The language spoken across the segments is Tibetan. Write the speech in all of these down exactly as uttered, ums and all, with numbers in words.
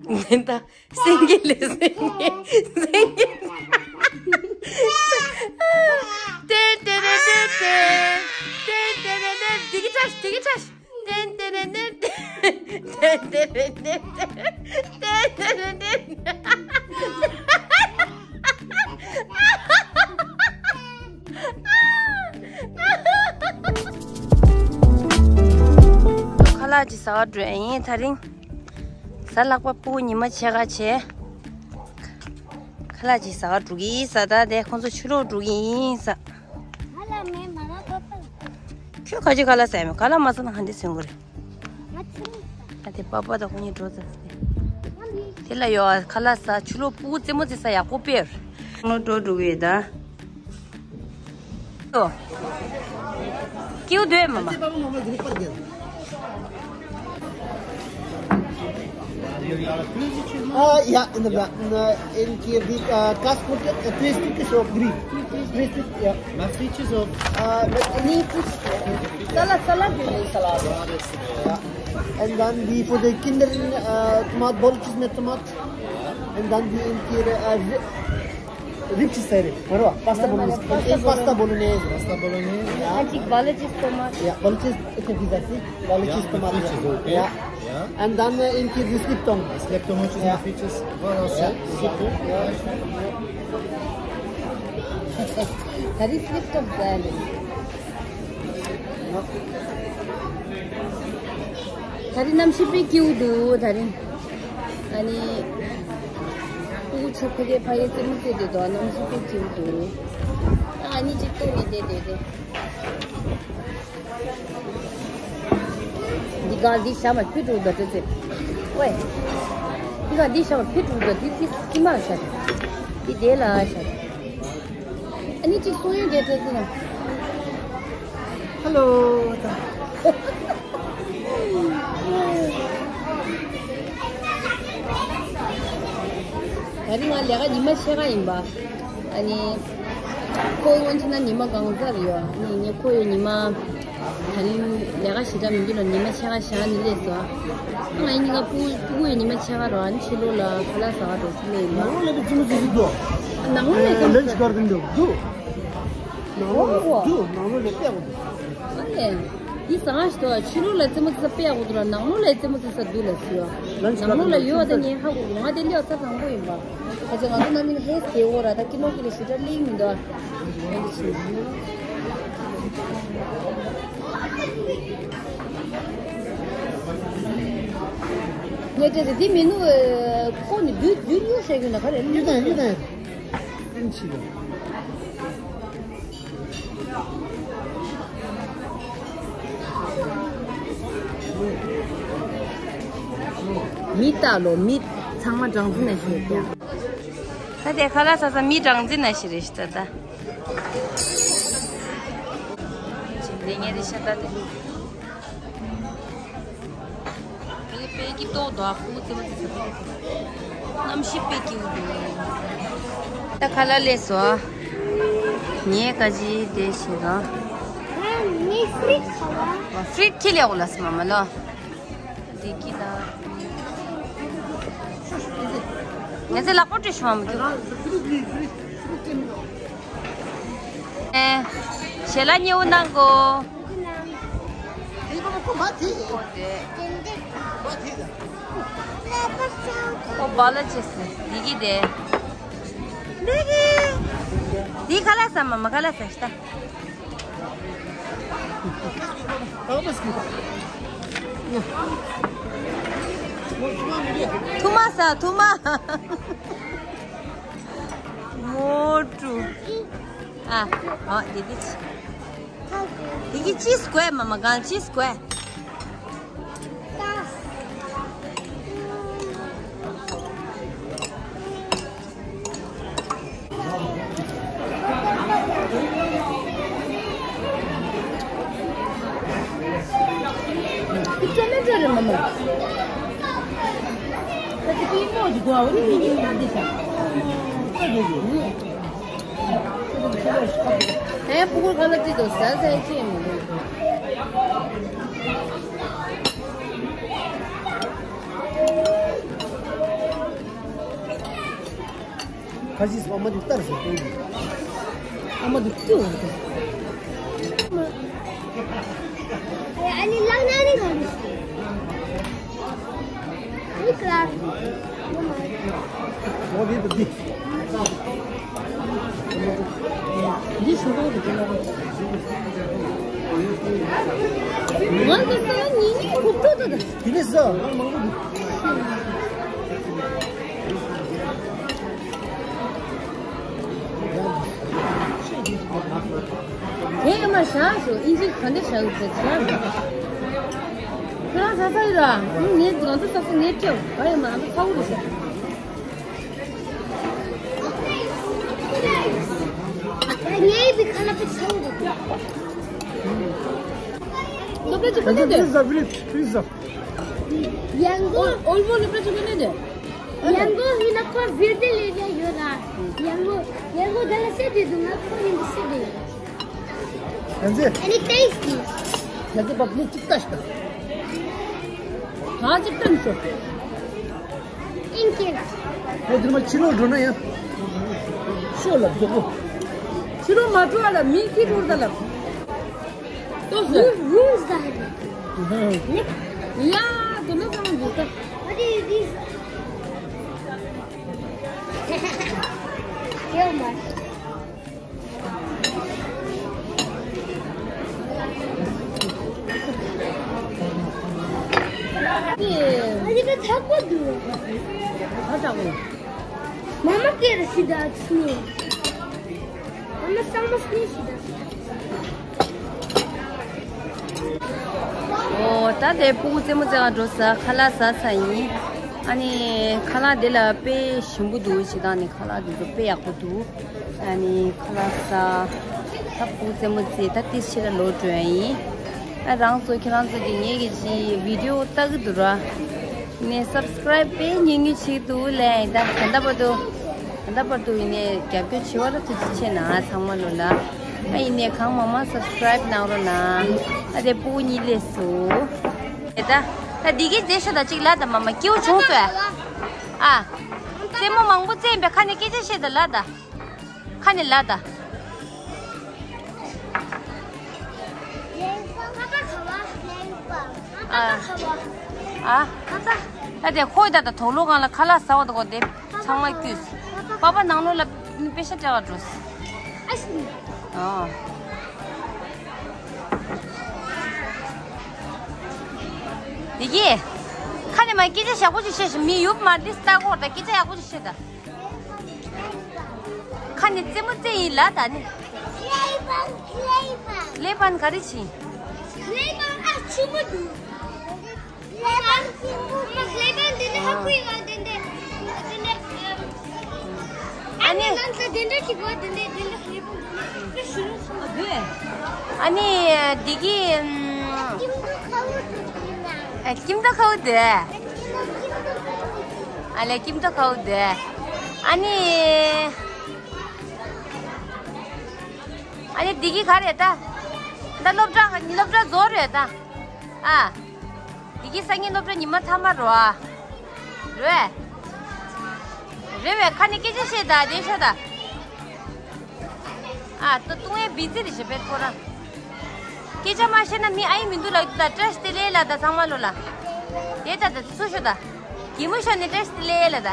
ད་སེང་གེ་ལས་སེང་གེ། སེང་གེ། ཏེ་ཏེ་རེ་ཏེ་ཏེ། ཏེ་ཏེ་རེ་ཏེ། དེ་གི་ཁྲ་ཤི། དེ་གི་ཁྲ་ཤི། ཏེ་ཏེ་རེ་ཏེ་ཏེ། ཏེ་ཏེ་རེ་ཏེ་ཏེ། ཏེ་ཏེ་རེ་ཏེ་ཏེ། ཁ་ལག་ཅིག་ཟ་བར་འགྲོ་ཡིན་དེ་རིང་། གཟའ་ལྷག་པ་ཕྲུ་གུ་ཉི་མ་ཕྱེད་ཀ་བྱས། ཁ་ལག་ཅིག་ཟ་བར་འགྲོ་གི་ཡིན་ཟེར། ད་དེ་ཁོང་ཚོ་ཕྱི་ལོགས་འགྲོ་གི་ཡིན་ཟེར། ཁྱོད་ག་ཅི་ཁ་ལག་ཟ་ཡ་མེད། ཁ་ལག་མ་ཟ་ན་ག་འདྲ་ཟིན་གོ་རེད། ང་ཚོ་ཨ་དེ་པ་པ་དང་ཁོང་གཉིས་འགྲོ་ཟེར་ཏེ། དེ་ལ་ཡོད་ཁ་ལག་ཟ། ཕྱི་ལོགས་ཕྲུ་གུ་རྩེད་མོ་རྩེ་ས་ཡག་པོ་དཔེར། ཁོང་ལོ་འགྲོ་འགྲོ་གི་ཡོད་ད། ཀྱུ་དུས་མ་མ། Ah, yeah, in the back. Uh, in here, we, uh, cast put, uh, three stick is of green. Three stick, yeah. Merci, cheese of. Uh, but any fish? Salad, salad, we need salad. Yeah. And then we put the Kinder, uh, tomat, bowl cheese, tomat. And then we in here, uh, Rib cheese ཟེར་རེད། མ་རེད་པ། Pasta bolognese. Pasta bolognese. Pasta bolognese. Pasta bolognese. Yeah. Ach, bolognese tomat. Yeah, bolognese, it's a pizza, see? Bolognese tomat. Yeah, which is okay. Yeah. Yeah. And then, uh, in case you slip tongue. Slip tongue, which is yeah. Features. Well, also, yeah. Slip tongue. Yeah. That is slip tongue, sir. ད་རིང་གནམ་གཤིས་དཔེ་སྐྱིད་པོ་འདུག་ད་རིང་། ཨ་ནི། ཕྲུ་གུ་ཚོ་ཕ་གིར་ཕ་གིར་རྩེད་མོ་རྩེ་བསྡད་འདུག་གནམ་གཤིས་དཔེ་སྐྱིད་པོ་འདུག་ཨ་ནི་གཅིག་ལྟོས་ནས་བསྡད་བསྡད་དེ། འདི་ག་འདི་བཞག་མ་ཕུད་འགྲོ་འདུག་ཙེ། ཝེ། འདི་ག་འདི་བཞག་མ་ཕུད་འགྲོ་འདུག་འདི་འདི་ཁྱིམ་མ་བཞག་འདི་དེ་ལ་བཞག་ཨ་ནི་གཅིག་སོང་ཡོང་རྒྱལ་ཐལ་ཟེར་ན། ཧ་ལོ། ད་རིང་ང་ལས་ཀ་ཉི་མ་ཕྱེད་ཀ་ཡིན་པ། ཨ་ནི། ཁོ་དབང་ཆེ་ན་ཉི་མ་གང་ཚར་ཡོད། ཨ་ནི་ངས་ཁོ་ཡི་ཉི་མ། ད་རིང་ལས་ཀ་ཞེ་དྲག་མི་འདུག་ལ་ཉི་མ་ཕྱེད་ཀ་བཞག་ནས་སླེབས་སོང་། ང་གཉིས་ཀ་ཕྲུ་གུ་ཕྲུ་གུ་ཡི་ཉི་མ་ཕྱེད་ཀ་རོ། ཨ་ནི་ཕྱི་ལོགས་ལ་ཁ་ལག་ཟ་བ་འགྲོ་ཚུལ་ལས་ཡིན་པ། ནང་ལོགས་ལ་དེ་ཅི་མོ་ཟིག་ཟིག་འདུག་ནང་ལོགས་ལ་ལན་ཅི་གར་དེ་འདུག་འདུག་ནང་ལོགས་ལ་འདུག་ནང་ལོགས་ལ་བལྟས་དགོས་འདུག་ཨ་ལས། འདི་ཟ་ང་ཞིག་ཏོ་ཕྱི་ལོགས་ལ་རྩེད་མོ་རྩེ་ས་དཔེ་ཡག་པོ་འདུག་ལ་ནང་ལོགས་ལ་རྩེད་མོ་རྩེ་ས་འདུག་ལ་ཟེར་ཡོད། ནང་ལོགས་ལ་ཡོད་ད་ངས་ཧ་གོ་ང་དེ་སླེབས་ས་དང་པོ་ཡིན་པ། ཁ་ཆེ་ང་ཚོ་ནང་མི་ལ་ཧེ་སྐྱེ་བོ་ར་ད་ཀི་ལོ་ཀི་ལོ་ཞེ་དྲག་གླེང་མི་འདུག་ངས་བལྟས་ཚེ་འདི་མི་ནུ་ཁོ་ནི་བདུད་བདུད་ཉུང་བཤད་རྒྱུ་ན་ག་རེ་ཡོད་དང་ཡོད་དང་ཡོད་དང་། མི་ལྟ་ལོ་མི་ཚང་མ་སྦྲང་རྩི་ནང་བཞིན་རེད་ཀྱང་། ད་དེ་ཁ་ལག་ཟ་ས་མི་སྦྲང་རྩི་ནང་བཞིན་རེད་ཤི་ད་ད། ཅི་འདི་ངས་རེད་ཤ་ད་དེ། དེ་ལས་དཔེ་སྐྱིད་ཏོག་ཏོ་ཨ་ཁུ་ཙི་མ་ཙི་ཙི། གནམ་གཤིས་དཔེ་སྐྱིད་པོ་འདུག་ད་ཁ་ལག་སླེབས་སོང་ཨ། ངས་ཀ་ཅི་དེ་བྱེད་རོགས། ཨ་ནི་ཧྥི་རིད་ཁ་བ། ཧྥི་རིད་ཁྱི་ལས་འོ་ལ་སི་མ་མ་ལོ། དེ་ཀི་ད། ངས་ཚེ་ལག་པ་བཀྲུས་ཤོག་མ་མ་ཀི། ཨེ། ཞལ་ལག་མཉེས་པོ་གནང་གོ། ཨོ་བ་ལ་ཅེས་སི་འདི་གི་དེ། འདི་ཁ་ལག་ཟ་མ་མ་ཁ་ལག་ཟ་ཤི་ད། ཐུ་མ་ཟ་ཐུ་མ། མོ་ཀྲུ། ཨ། ཨ་དེ་དེ་ཅི། དེ་གི་ཅི་སྐོས་མ་མ་གང་ཅི་སྐོས། ཨེ་ཕྲུ་གུར་ཁ་ལག་ཅི་འདུག་ཟ་ཟ་ཡི་ཅི་ཡིན་མི་འདུག་ཁ་ཤས་སུ་ཨ་མ་དེ་ལྟར་ཟེར་གཏོང་གི། ཨ་མ་དེ་ལྟོས་འོང་གི། ཨ་ནི་ལག་ན་ནི་ག་རེ། ཨ་ནི་ཀ་ལ། འོ་དེ་དེ་དེ། འདི་ཞུ་གོ་དེ་དེ་ལ། ང་གི་ས་ཉིན་ཉིན་གོག་ཏོ་ཏོ་ད། དེ་ནས་ཟ་ང་མང་པོ་འདུག་དེ་ཡོད་མ་བཞག་ཞོ་ཨིན་ཇི་ག་འདྲ་བཞག་ཡོད་ཟེར་བཞག་ཁྱོད་རང་ཟ་ས་ཡོད་ར། ངས་ང་ཚོ་ས་ས་ངས་སྤྲད་ག་ཡོད་མ་ང་ཚོ་ཚ་བོ་རེད་ཟེར། ངའི་བི་ཁ་ལ་པི་ཚ་བོ་རེད། ལོ་པེ་ཅི་ཁ་ནས་དེ། Pizza, pizza, pizza. Yango, olmo ne pe chukene de. Yango hina ko verde le ya yora. Yango, yango dala se de duna ko ni se de. Yanzi. Any tasty. Yanzi bak ne çıktı işte. Ha çıktı mı şu? Inki. Ne durma çilo drona ya. Şu la bu. Çilo matrala mi ki burada la. Who's, who's that? ཡ། དེ་ནས་ཚང་མ་འཇུག་ད། What is this? Kill my. ཨ་ནི་ད་ཐག་པ་འདུག་ཨ་ད་འོ། མ་མ་སྐད་ར་ཤི་ད་ཆུ། མ་མ་གཙང་མ་སྐད་ཤི་ད། ཨོ་ད་དེ་སྤུ་གུ་རྩེད་མོ་རྩེ་ག་འགྲོ་ས་ཁ་ལག་ཟ་ས་ཡིན། ཨ་ནི་ཁ་ལག་དེ་ལ་དཔེ་ཞིམ་པོ་འདུག་ཞེ་དྲག་ནི་ཁ་ལག་དེ་ཚོ་དཔེ་ཡག་པོ་འདུག་ཨ་ནི་ཁ་ལག་ཟ། ད་སྤུ་གུ་རྩེད་མོ་རྩེ་ད་ཏིས་ཕྱི་ལ་ལོག་འགྲོ་ཡ་ཡིན། ཨ་རང་ཚོ་ཁྱེད་རང་ཚོ་གི་ངེད་ཀྱི་ཅི་བི་ཌི་ཡོ་ལྟ་གི་འདུག་ར། ནས་སབ་སི་ཀ་རའིབ་དཔེ་ཉུང་ཉུང་ཞིག་འདུག་ལས་ད་ད་ལྟ་བར་དུ། ད་ལྟ་བར་དུ་ཡིན་ནས་རྒྱབ་སྐྱོར་བྱེད་པ་ལ་ཐུགས་རྗེ་ཆེ་གནང་ཚང་མ་ལོ་ལ། ཨ་ཡིན་ནས་གང་མང་མང་སབ་སི་ཀ་རའིབ་གནང་རོགས་གནང་། ཨ་དེ་སྤུ་གུ་གཉིས་སླེབས་སོང་། དེ་ད་ད་འདི་གའི་རྗེས་ཤོད་ད་ཅིག་ལ་ད་མ་མ་སྐྱིད་པོ་བྱུང་སོང་། ཨ། རྩེད་མོ་མང་པོ་རྩེས་པའི་ཁ་ནས་སྐད་ཆ་བཤད་ད་ལ་ད། ཁ་ནས་ལ་ད། ཨ། ཨ། ད་དེ་ཁོའི་ད་ད་དོག་ལོ་གང་ལ་ཁ་ལག་ཟ་བ་ད་གོ་དེ་ཚང་མ་བསྐྱུས། པ་པ་ནང་ལོགས་ལ་པེ་ཤ་སྤྲད་ག་འགྲོ། ཨ། དེ་གི། ཁ་ནས་མ་སྐད་ཆ་ཡག་པོ་ཅིག་བཤད་ཤིག་མི་ཡུབ་མ་དེ་ལྟ་གོ་ད་སྐད་ཆ་ཡག་པོ་ཅིག་བཤད་ད། ཁ་ནས་རྩེད་མོ་རྩེ་ཡིན་ལ་ད་ནི། ལེ་བན་ག་རེ་བྱིན། ལེ་བན་ཨ་ཆུ་མོ་འདུག་ལེ་བན་ཆེན་པོ་ལེ་བན་འདི་འདྲ་ཧ་གོ་ཡི་བ་འདི་འདྲ་འདི་འདྲ། ཨ་ནི། ཨ་ནི་ལམ་ས་འདི་འདྲ་ཞིག་བ་འདི་འདྲ་འདི་འདྲ་ལེ་བན་འདི་འདྲ་ཞུ་རུ་སོང་། ཨ་ནི་འདི་གི་ཨམ། ཨ་ཁྱིམ་ཐོག་ཁ་བོ་དེ། ཨ་ལེ་ཁྱིམ་ཐོག་ཁ་བོ་དེ། ཨ་ནི། ཨ་ནི་འདི་གི་ག་རེད་ད། ད་སློབ་གྲྭ་སློབ་གྲྭ་རྫོགས་རེད་ད། ཨ། འདི་གི་སང་ཉིན་སློབ་གྲྭ་ཉི་མ་མཐའ་མ་རོ་ཨ། རེད། རེད་བས་ཁ་ནས་སྐད་ཆ་བཤད་ད་རེད་ཤོད་ད། ཨ་ཏོ་ཏུང་ཨེ་བི་ཛི་རེད་ཞེས་པའི་ཐོ་ར། སྐད་ཆ་མ་བཤད་ན་མི་ཨ་ཡི་མི་འདུག་ལ་ད་བཀྲ་ཤིས་བདེ་ལེགས་ལ་ད་ཚང་མ་ལོ་ལ། དེ་ད་ད་སུ་ཤོད་ད། གད་མོ་ཤོར་ནས་བཀྲ་ཤིས་བདེ་ལེགས་ལ་ད།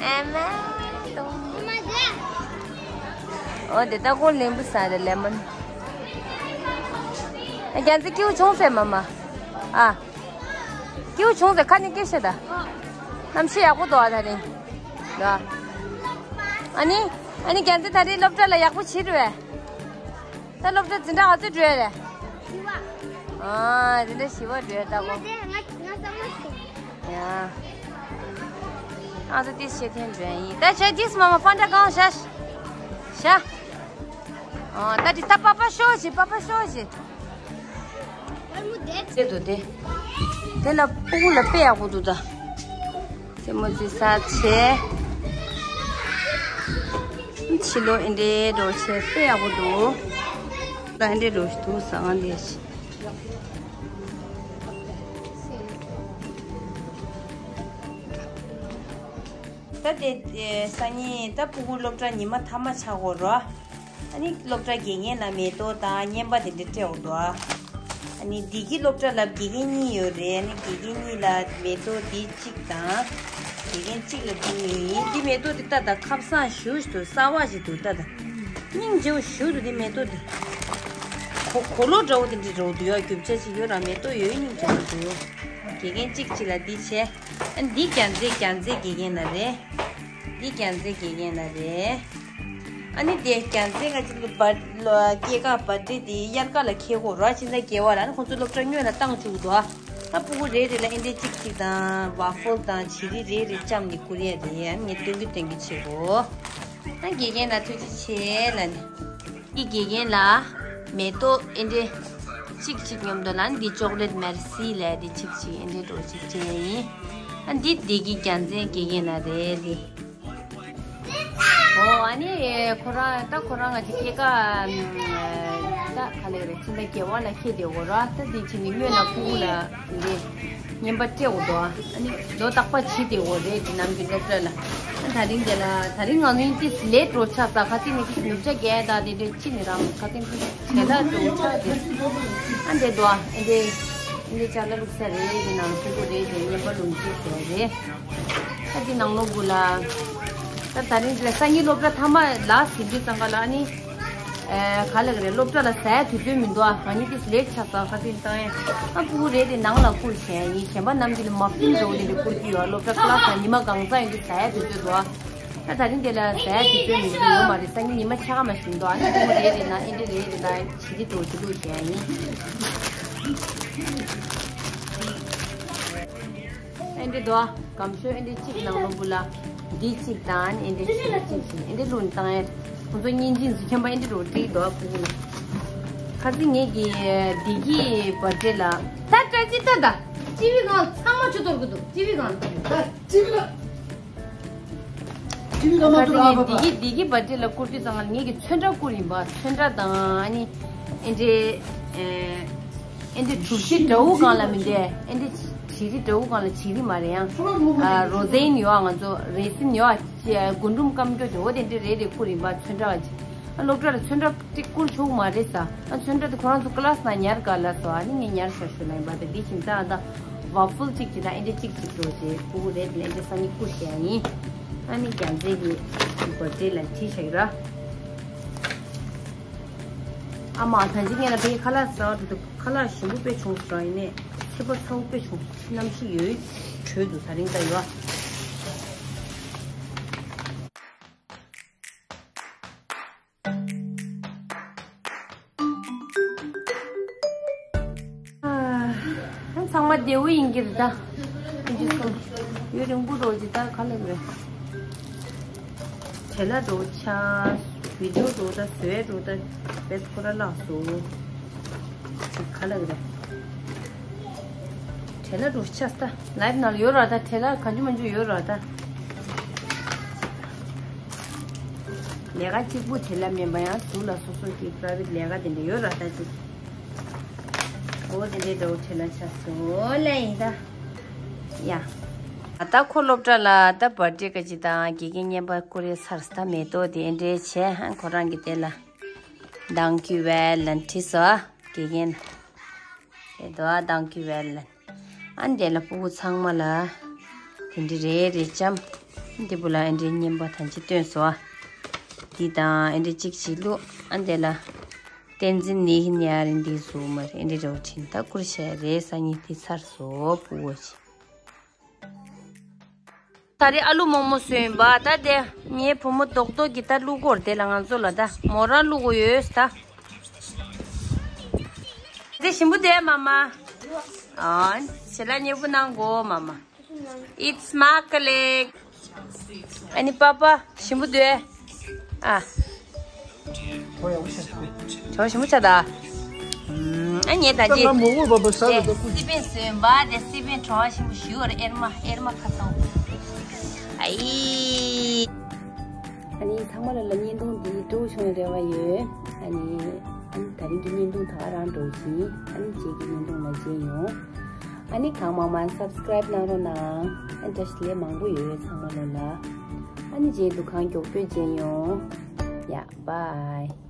ཨ་མ། ཏོང་། ཨོ་དེ་ད་ཁོང་ལེན་པོ་ཟ་རེད་ལེ་མོན། རྒྱ་མཚོ་སྐྱིད་པོ་བྱུང་ཟེར་མ་མ། ཨ། སྐྱིད་པོ་བྱུང་ཟེར་ཁ་ནས་སྐད་ཤོད་ད། གནམ་གཤིས་ཡག་པོ་འདུག་ཨ་ད་རིང་། ལ། ཨ་ནི། ཨ་ནི་རྒྱ་མཚོ་ད་རིང་སློབ་གྲྭ་ལ་ཡག་པོ་བྱེད་རུ་བས། ད་སློབ་གྲྭ་འཛིན་གྲྭ་ག་ཚོད་འགྲོ་ཡ་རེད། བཞི་པ། ཨ། འཛིན་གྲྭ་བཞི་པ་འགྲོ་ཡ་ད་གོ། ང་དེ་ང་ང་གསང་བ་ཞིག་ཡ། ཨ་ཚོ་ཏིས་ཤེས་ཐེན་འགྲོ་ཡ་ཡིན། ད་ཆ་ཏིས་མ་མ་ཕན་ད་གང་ཤ་ཤ། ཨ་ད་ཏི་ད་པ་པ་ཤོ་ཞི་པ་པ་ཤོ་ཞི། ཚེ་འདུག་དེ། དེ་ལ་སྤུ་གུ་ལ་དཔེ་ཡག་པོ་འདུག་ད། རྩེད་མོ་རྩེ་ས་བྱས། ཕྱི་ལོགས་ཨེ་འདྲའི་འགྲོ་བྱས་དཔེ་ཡག་པོ་འདུག་ད་ཨེ་འདྲའི་འགྲོ་ཞིག་འདུག་ཟ་ཁང་འདི་ཞིག་ད་དེ་སང་ཉིན་ད་ཕྲུ་གུ་སློབ་གྲྭ་ཉི་མ་མཐའ་མ་ཆགས་ཡོད་རེད། ཨ་ནི་སློབ་གྲྭ་དགེ་རྒན་ལ་མེ་ཏོག་དང་རྔན་པ་དེ་འདྲ་སྤྲད་ཡོད་འདུག་ཨ་ནི་བདེ་སྐྱིད་སློབ་གྲྭ་ལ་དགེ་རྒན་གཉིས་ཡོད་རེད། ཨ་ནི་དགེ་རྒན་གཉིས་ལ་མེ་ཏོག་འདི་གཅིག་དང་། དགེ་རྒན་གཅིག་ལ་འདི་གཉིས་ཡིན། འདི་མེ་ཏོག་འདི་ལྟ་དང་། ཁ་སང་ཞུ་ཞུ་གསར་པ་ཞིག་འདུག་ལྟ་དང་། སྙིང་རྗེ་པོ་ཞེ་པོ་འདུག་འདི་མེ་ཏོག་འདི། གོ་གོ་ལོག་འདྲ་པོ་དེ་འདྲ་འདྲ་པོ་འདུག་ཡ། རྒྱུ་ཆ་ཞིག་ཡོད་ར། མེ་ཏོག་ཡོད། སྙིང་རྗེ་པོ་འདུག་དགེ་རྒན་གཅིག་གཅིག་ལ་འདི་བྱས། ཨ་འདི་རྒྱ་མཚོའི་རྒྱ་མཚོའི་དགེ་རྒན་ལ་རེད། འདི་རྒྱ་མཚོའི་དགེ་རྒན་ལ་རེད། ཨ་ནི་དེ་རྒྱ་མཚོའི་ང་ཅིག་ལ་སྐྱེས་སྐར་བར་ཌེ་དེ་དབྱར་ཁ་ལ་འཁེལ་གོ་ར། ཕྱི་ཟླ་བརྒྱད་པ་ལ། ཨ་ནི་ཁོང་ཚོ་སློབ་གྲྭ་སྔོན་ལ་བཏང་བཅུག་འདུག་ཨ་ཕྲུ་གུ་རེ་རེ་ལ་ཨེ་འདྲའི་གཅིག་གཅིག་དང་། ཝ་ཕལ་དང་བྱི་རིལ་རེ་རེ་བཅམས་ནས་བསྐུར་ཡ་རེད། ཨ་ནི་ངས་སྟོན་གི་སྟོན་གི་བྱེད་གོ་ཨ་དགེ་རྒན་ལ་ཐུགས་རྗེ་ཆེ་ལ་ནི། འདི་དགེ་རྒན་ལ་མེ་ཏོག་ཨེ་འདྲའི་གཅིག་གཅིག་མཉམ་དུ་ལ། འདི་ཅོག་ལེཊ་མེར་སི་ལ་འདི་གཅིག་གཅིག་ཨེ་འདྲའི་འདྲ་པོ་གཅིག་སྤྲད་ཡིན། ཨ་འདི་བདེ་སྐྱིད་རྒྱ་མཚོའི་དགེ་རྒན་ལ་རེད་འདི། ཨོ་ཨ་ནི་ཁོ་རང་ད་ཁོ་རང་ང་ཅིག་སྐྱེས་སྐར་ད་ག་ལེ་རེད། ཕྱི་ཟླ་བརྒྱད་པ་ལ་འཁེལ་བསྡད་ཡོད་ར། ད་འདི་ཕྱི་ནི་སྔོན་ལ་ཕྲུ་གུ་ལ་འདི་རྔན་པ་སྤྲད་ཡོད་འདུག་ཨ་ནི་ལོ་རྟག་པར་བྱེད་བསྡད་ཡོད་རེད། འདི་ནམ་རྒྱུན་སློབ་གྲྭ་ལ། ཨ་དེ་རིང་འདི་ལ་དེ་རིང་ང་ཚོ་ཡིན་ཏིས་ལེཊ་འགྲོ་ཆགས་ས། ཁ་ཅིག་ནི་ཏིས་ནུབ་ཆ་བརྒྱད་དང་དེ་འདྲ་ཅི་ནི་རང་ཁ་ཅིག་ཏིས་བྲེལ་ལ་འགྲོ་ཆགས་དེ། ཨ་འདི་འདུག་ཨ་འདི་འདི་ཅ་ལག་བླུགས་ས་རེད། འདི་ནང་ཕྲུ་གུ་རེད། དེ་རྔན་པ་ལུང་ཅིག་བཟོ་རེད། ཨ་འདི་ནང་ལོགས་གུ་ལ། ད་དེ་རིང་འདི་ལ་སང་ཉིན་སློབ་གྲྭ་མཐའ་མ་ལ་ཟིན་དུས་ཙང་ཀ་ལ་ཨ་ནི། ཨེ་ག་ལེ་ག་རེ་སློབ་གྲྭ་ལ་ཟ་ཡ་དུས་ཚོད་མི་འདུག་ཨ་ང་གཉིས་ཏིས་ལེཊ་ཆགས་སོང་། ཁ་ཏིན་བཏང་ཡ། ཨ་ཕྲུ་གུ་རེ་རེ་ནང་ལ་བསྐུར་བྱས་ཡིན། གཞན་པ་རྣམས་ཀྱིས་ལ་མ་ཕིན་འགྲོ་འདི་འདྲ་བསྐུར་གྱི་ཡོད། སློབ་གྲྭ་ཀི་ལ་སི་ནང་ཉི་མ་གང་ཚང་ཡོད་དུས་ཟ་ཡ་དུས་ཚོད་འདུག་ཨ་ད་དེ་རིང་དེ་ལ་ཟ་ཡ་དུས་ཚོད་མི་འདུག་ཡོད་མ་རེད། སང་ཉིན་ཉི་མ་ཕྱེད་ཀ་མ་ཞིག་འདུག་ཨ་ནི་ཕྲུ་གུ་རེ་རེ་ན་ཨེ་འདྲ་རེ་རེ་ན་བྱི་རིལ་འདྲ་བོ་ཅིག་བླུགས་བྱས་ཡིན། ཨེ་འདྲ་འདུག་ཨ། སྒམ་ཤོས་ཨེ་འདྲ་གཅིག་ནང་ལོགས་གུ་ལ། འདི་གཅིག་དང་ཨེ་འདྲ་གཅིག་གཅིག་བྱས་ཨེ་འདྲ་བླུགས་ནས་བཏང་ཡ། ཁོང་ཚོ་བརྙན་འཕྲིན་སུ་མཁྱེན་པ་ཨེ་འདྲ་རོ་བྲིས་འདུག་ཨ་ཕྲུ་གུ་ལ། ཁ་སང་ངེད་ཀྱི་བདེ་སྐྱིད་བར་ཌེ་ལ། ད་བཀྲ་ཤིས་ལྟ་ད། ཊི་ཝི་སྒང་ཚང་མ་ཆུ་གཏོར་གི་འདུག་ཊི་ཝི་སྒང་། ད་ཊི་ཝི་ལ། ཊི་ཝི་ལ་མ་ཁ་སང་གཏོར་ཨ་ངེད་ཕ་བདེ་ཕ། སྐྱིད་བདེ་སྐྱིད་བར་ཌེ་ལ་བསྐུར་དུས་ཙང་ང་ངེད་ཀྱི་ཚོན་ཁྲ་བསྐུར་ཡིན་པ། ཚོན་ཁྲ་དང་ཨ་ནི་ཨེ་འདྲའི་ཨེ་འདྲའི་གྲུ་བཞི་འདྲ་བོ་སྒང་ལ་མི་འདུག་ཨེ་འདྲའི་བྱི་རིལ་འདྲ་བོ་སྒང་ལ་བྱི་རིལ་མ་རེད་ཡང་། ཨ་རོ་ཟན་ཡོད་ཨ། ང་ཚོ་རེ་སིན་ཡོད་ཨ། རྒུན་འབྲུམ་སྐམ་རྒྱུ་དེ་འོ་དེ་འདྲའི་རེ་རེ་བསྐུར་ཡིན་པ། ཚོན་ཁྲ་བ་ཅིག་ཨ་སློབ་གྲྭ་ལ་ཚོན་ཁྲ་དེ་བསྐུར་ཆོག་མ་རེད་ས། ཨ་ཚོན་ཁྲ་དེ་ཁོ་རང་ཚོ་ཀི་ལ་སི་ནང་ཉར་ག་ལ་སོ། ཨ་ནི་ངས་ཉར་ཤག་ཞུ་ལ་ཡིན་པ། དེ་འདི་བཞིན་ད་ཨ་ད་ཝ་ཕལ་གཅིག་གཅིག་དང་ཨེ་འདྲ་གཅིག་གཅིག་འགྲོ་བྱས་ཕྲུ་གུ་རེ་དེ་ལ་ཨེ་འདྲ་སང་ཉིན་བསྐུར་བྱས་ཡིན། ཨ་ནི་རྒྱ་མཚོའི་གི་བར་ཌེ་ལ་བྲིས་བཞག་ཡོད་ར། ཨ་མ་ད་ཅི་ངས་ལ་དཔེ་ཁ་ལག་ཟ་བ་དེ་ཁ་ལག་ཞིམ་པོ་དཔེ་བྱུང་སོང་ར། ཡིན་ནས་ཚད་པ་ཚ་བོ་དཔེ་བྱུང་སོང་། གནམ་གཤིས་ཡོད་དྲོད་འདུག་ད་རིང་ད་ཡོད། ཨ་ཚང་མ་བདེ་པོ་ཡིན་གྱི་རེད་ད། ཨིན་ཇི་སོང་། ཡུན་རིང་པོ་འགྲོ་ཅི་ད་ག་ལེར་རེད། བྲེལ་ལ་འགྲོ་ཆ། བི་ཌིའོ་འགྲོ་ད་བཟོས་འགྲོ་ད་བེད་ཁོ་ར་ལགས་སོ། ག་ལེར་རེད། བྲེལ་ལ་འགྲོ་ཆ་ད་ལའིབ་ནང་ལ་ཡོད་ར་ད། བྲེལ་ལ་གང་ཅི་མང་ཅི་ཡོད་ར་ད། ལས་ཀ་གཅིག་པུ་བྲེལ་ལ་མིན་པ་ཡང་ཟུར་ལ་སོ་སོ་གི་པ་རའི་ཝེཊ་ལས་ཀ་དེ་འདྲ་ཡོད་ར་ད་ཅིག་འོ་དེ་འདྲའི་འདྲ་བོ་བྲེལ་ལ་ཆགས་སོང་ལ་ཡིན་ད། ཡ། ད་ཁོ་སློབ་གྲྭ་ལ་ད་བར་ཌེ་ག་ཅི་དང་དགེ་རྒན་རྔན་པ་བསྐུར་རེ་ཚར་ད་མེ་ཏོག་དེ་འདྲའི་བྱས། ཧན་ཁོ་རང་གི་དེ་ལ་Danke well ལན་བྲིས་སོ་དགེ་རྒན། དེ་དོ་ཨ་Danke well ལན། ཨ་འདི་ལ་ཕྲུ་གུ་ཚང་མ་ལ་དེ་འདྲའི་རེ་རེ་བཅམས། འདི་བུ་ལ་ཨེ་འདྲའི་རྔན་པ་ཐམས་ཅད་བཏོན་སོ། འདི་དང་ཨེ་འདྲའི་གཅིག་གཅིག་བླུགས། ཨ་འདི་ལ་བསྟན་འཛིན་ནི་ཧིན་ཡ་རིན་འདི་བཟོ་མ་རེད། ཨེ་འདྲའི་རོ་ཁྲིན་ད་བསྐུར་བྱས་རེད། སང་ཉིན་འདི་ཚར་སོ་ཕྲུ་གུ་ཆེ། ད་རེས་ཨ་ལུ་མོག་མོག་བཟོས་ཡིན་པ། ད་དེ་ངའི་བུ་མོ་རྡོག་རྡོག་གིས་ད་བླུག་གོ་ར། དེ་ལ་ང་ཚོ་ལ་ད་མོ་རང་བླུག་གོ་ཡོད་ད། དེ་ཞིམ་པོ་དེ་མ་མ། ཨ་ཞེ་ལ་མཉེས་པོ་གནང་གོ་མ་མ། It's chocolate. ཨ་ནི་པ་པ་ཞིམ་པོ་དེ། ཨ། གྲོ་ཞིམ་པོ་ཆགས་ད། ཨ་ཉེ་ད་ཅི། ད་ང་མོག་མོག་བབས་པ་ཟ་ལ་ད་ཀུ། སི་པན་ཟོས་པ་དེ་སི་པན་གྲོ་ཞིམ་པོ་ཞུ་བར་ཨེར་མ་ཨེར་མ་ཁ་སང་། ཨ་ཡི། ཨ་ནི་ཚང་མ་ལ་ལ་བརྙན་ཐུང་འདི་སྤྲོ་བྱུང་རེ་བ་ཡོད། ཨ་ནི་ཨ་ནི་ད་རིང་གི་བརྙན་ཐུང་ད་ག་རང་འགྲོ་བཞིན། ཨ་ནི་རྗེས་ཀྱི་བརྙན་ཐུང་ལ་མཇལ་ཡོང་། ཨ་ནི་གང་མང་མང་སབ་སི་ཀ་རའིབ་གནང་རོགས་གནང་། ཨ་ནི་བཀྲ་ཤིས་བདེ་ལེགས་མང་པོ་ཡོད་ཚང་མ་ལོ་ལ། ཨ་ནི་རྗེས་འདུག་གང་མགྱོགས་པོ་མཇལ་ཡོང་། ཡ་བྷའི།